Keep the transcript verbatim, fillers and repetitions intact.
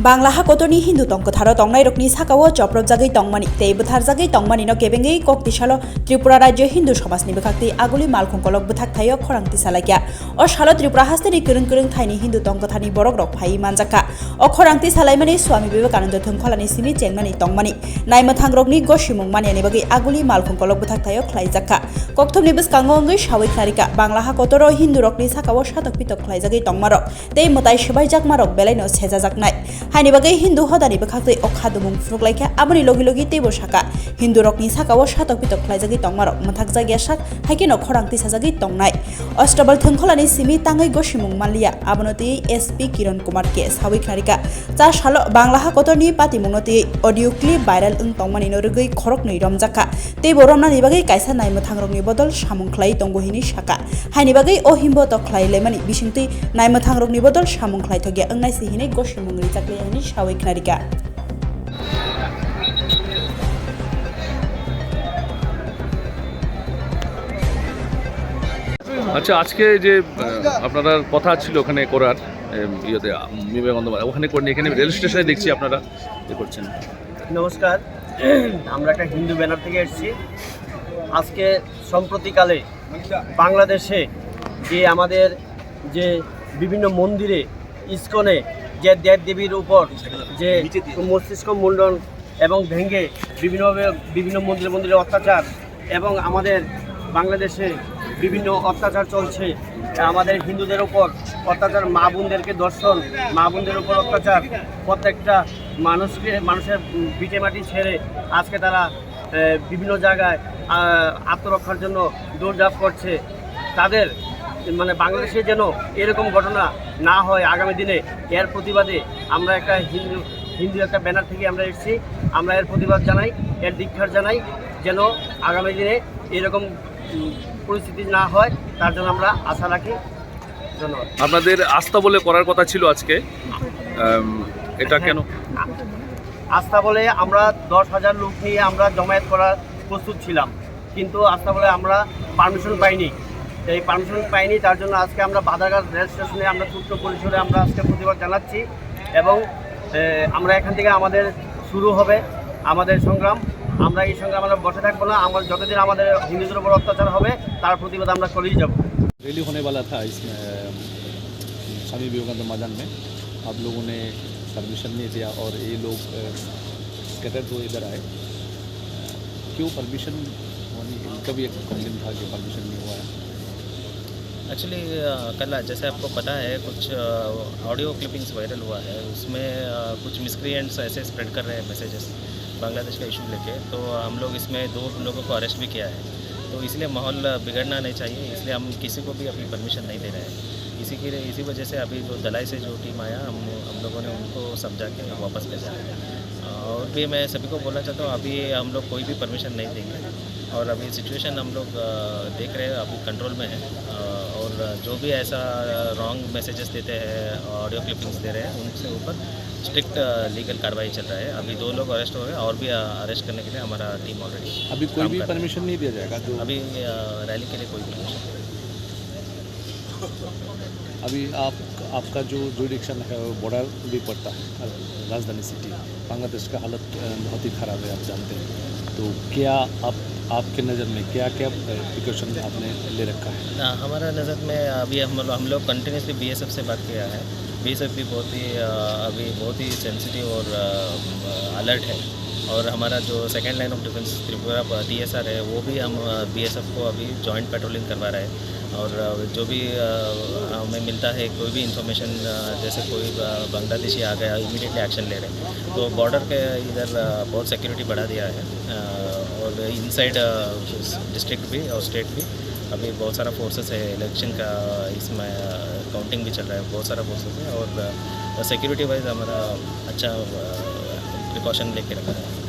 Bangla ha kotorni Hindu tong kwtharo tongnairokni sakao chopropjagwi tongmani tei bwtharjagwi tongmanino kebengwi kok tisalo Tripura rajyo Hindu somajni bwkhaktwi aguli malkhung kolok bwthak thaio khorang tisa laikha. O salo Tripura hasteni kwrwng kwrwng thaini Hindu tong kwtharni borokrok phaiwi manjakha. O khorang tisa laimani Swami Vivekananda thwngkholani simi chengnani tongmani, naimwthangrokni gosimung maniyani bagwi aguli malkhung kolok bwthak thaio khlaijakha. Kokthumni bwskango wngwi sawi khnarikha, Bangla ha kotoro Hindurokni sakao satok pitok khlaijagwi tongmarok tei mwtai swbaijakmarok belaino sejajaknai. Haini bagwi Hindu hodani bwkhaktwi o khadumung phunuk laikha, aboni logi logi teibo sakha, Hindurokni sakao satok pitok khlaijagwi tongmarok mwthakjak ya sak, haikheno khorang tisajagwi tongnai. Ostobal thwngkholani simi tangwi gosimung manliya, abono twi S P Kiran Kumar K sawi khnarikha. Cha salo Bangla ha kotorni patimungno twi audio clip viral wng tongmanino rwgwi khoroknwi romjakha. Teibo romnani bagwi kaisa naimwthangrokni bodol samung khlai tongo hinwi sakha. Haini bagwi o himbo tok khlai laimani bisingtwi naimwthangrokni bodol samung khlaithokya wngnai se hinwi gosimung rijak liya hinwi sawi khnarikha. আচ্ছা, আজকে যে আহ, আপনার কথা ছিল ওখানে করার এম, ইয়েতে আম, বিবেকানন্দ মাজার, ওখানে করেন, এখানে রেল স্টেশনে দেখছি আপনারা ইয়ে করছেন। নমস্কার। আমরা একটা হিন্দু ব্যানার থেকে এসেছি। আজকে সম্প্রতিকালে বাংলাদেশে যে আমাদের যে বিভিন্ন মন্দিরে, ইস্কনে যে দেবদেবীর উপর যে মস্তিষ্ক মুণ্ডন এবং ভেঙে বিভিন্নভাবে বিভিন্ন মন্দিরে মন্দিরে অত্যাচার এবং আমাদের বাংলাদেশে বিভিন্ন অত্যাচার চলছে, আমাদের হিন্দুদের উপর অত্যাচার, মা বোনদেরকে ধর্ষণ, মা বোনদের উপর অত্যাচার, প্রত্যেকটা মানুষকে, মানুষের ভিটে মাটি ছেড়ে আজকে তারা বিভিন্ন জায়গায় আত্মরক্ষার জন্য দৌড়ঝাঁপ করছে। তাদের মানে বাংলাদেশে যেন এরকম ঘটনা না হয় আগামী দিনে, এর প্রতিবাদে আমরা একটা হিন্দু হিন্দু একটা ব্যানার থেকে আমরা এসেছি। আমরা এর প্রতিবাদ জানাই, এর ধিক্কার জানাই, যেন আগামী দিনে এরকম পরিস্থিতি না হয়, তার জন্য আমরা আশা রাখি। ধন্যবাদ। আপনাদের আস্তাবলে করার কথা ছিল আজকে, আম, এটা কেন? আস্তাবলে আমরা দশ হাজার লোক নিয়ে আমরা জমায়েত করার প্রস্তুত ছিলাম, কিন্তু আস্তাবলে আমরা পারমিশন পাইনি। এই পারমিশন পাইনি, তার জন্য আজকে আমরা বাদারঘাট রেল স্টেশনে আমরা ছোট্ট পরিসরে আমরা আজকে প্রতিবাদ জানাচ্ছি এবং এ, আমরা এখান থেকে আমাদের শুরু হবে আমাদের সংগ্রাম। আমরা এই সংগ্রাম আমরা বসে থাকবো না। আমরা যতদিন আমাদের হিন্দুদের উপর অত্যাচার হবে, তার প্রতিবাদ আমরা করেই যাব। रैली होने वाला था इसमें, अ, स्वामी विवेकानंद मैदान में। आप लोगों ने परमिशन नहीं दिया और ये लोग, अ, स्कैटर्ड हुए इधर आए। क्यों परमिशन होने, इनका भी एक कंप्लेन था कि परमिशन नहीं हुआ है। एक्चुअली कल, जैसे आपको पता है, कुछ ऑडियो क्लिपिंग्स वायरल हुआ है। उसमें अ, कुछ मिसक्रिएंट्स ऐसे स्प्रेड कर रहे हैं मैसेजेस बांग्लादेश का इशू लेके। तो हम लोग इसमें दो लोगों को अरेस्ट भी किया है। तो इसलिए माहौल बिगड़ना नहीं चाहिए, इसलिए हम किसी को भी अभी परमिशन नहीं दे रहे हैं। इसी के लिए, इसी वजह से अभी जो दलाई से जो टीम आया, हम हम लोगों ने उनको समझा के वापस भेजा है। और भी मैं सभी को बोलना चाहता हूँ, अभी हम लोग कोई भी परमिशन नहीं देंगे। और अभी सिचुएशन हम लोग अ, देख रहे हैं, अभी कंट्रोल में है। अ, और जो भी ऐसा रॉन्ग मैसेजेस देते हैं, ऑडियो क्लिपिंग्स दे रहे हैं, उनसे ऊपर स्ट्रिक्ट लीगल कार्रवाई चल रहा है। अभी दो लोग अरेस्ट हो गए, और भी अरेस्ट करने के लिए हमारा टीम ऑलरेडी अभी कोई भी परमिशन नहीं दिया जाएगा जो अभी अ, रैली के लिए कोई परमिशन नहीं। अभी आप आपका जो जुरिडिक्शन है वो बॉर्डर भी पड़ता है, राजधानी सिटी। बांग्लादेश का हालत अ, बहुत ही ख़राब है, आप जानते हैं। तो क्या आप आपके नज़र में क्या क्या प्रिकॉशन आपने ले रखा है? ना, हमारा नज़र में अभी हम लोग हम लोग कंटिन्यूसली बीएसएफ से बात किया है। बीएसएफ भी बहुत ही अ, अभी बहुत ही सेंसिटिव और अलर्ट है। और हमारा जो second line of defence Tripura TSR है, वो भी हम बीएसएफ को अभी जॉइंट पेट्रोलिंग करवा रहे हैं। और अ, जो भी अ, हमें मिलता है कोई भी इंफॉर्मेशन, जैसे कोई अ, बांग्लादेशी आ गया, इमीडिएटली एक्शन ले रहे हैं। तो बॉर्डर के इधर अ, बहुत सिक्योरिटी बढ़ा दिया है। अ, और इनसाइड डिस्ट्रिक्ट भी और स्टेट भी अभी बहुत सारा फोर्सेस है। इलेक्शन का इसमें काउंटिंग भी चल रहा है, बहुत सारा फोर्सेस है। और सिक्योरिटी वाइज हमारा अच्छा प्रिकॉशन लेके रखा है।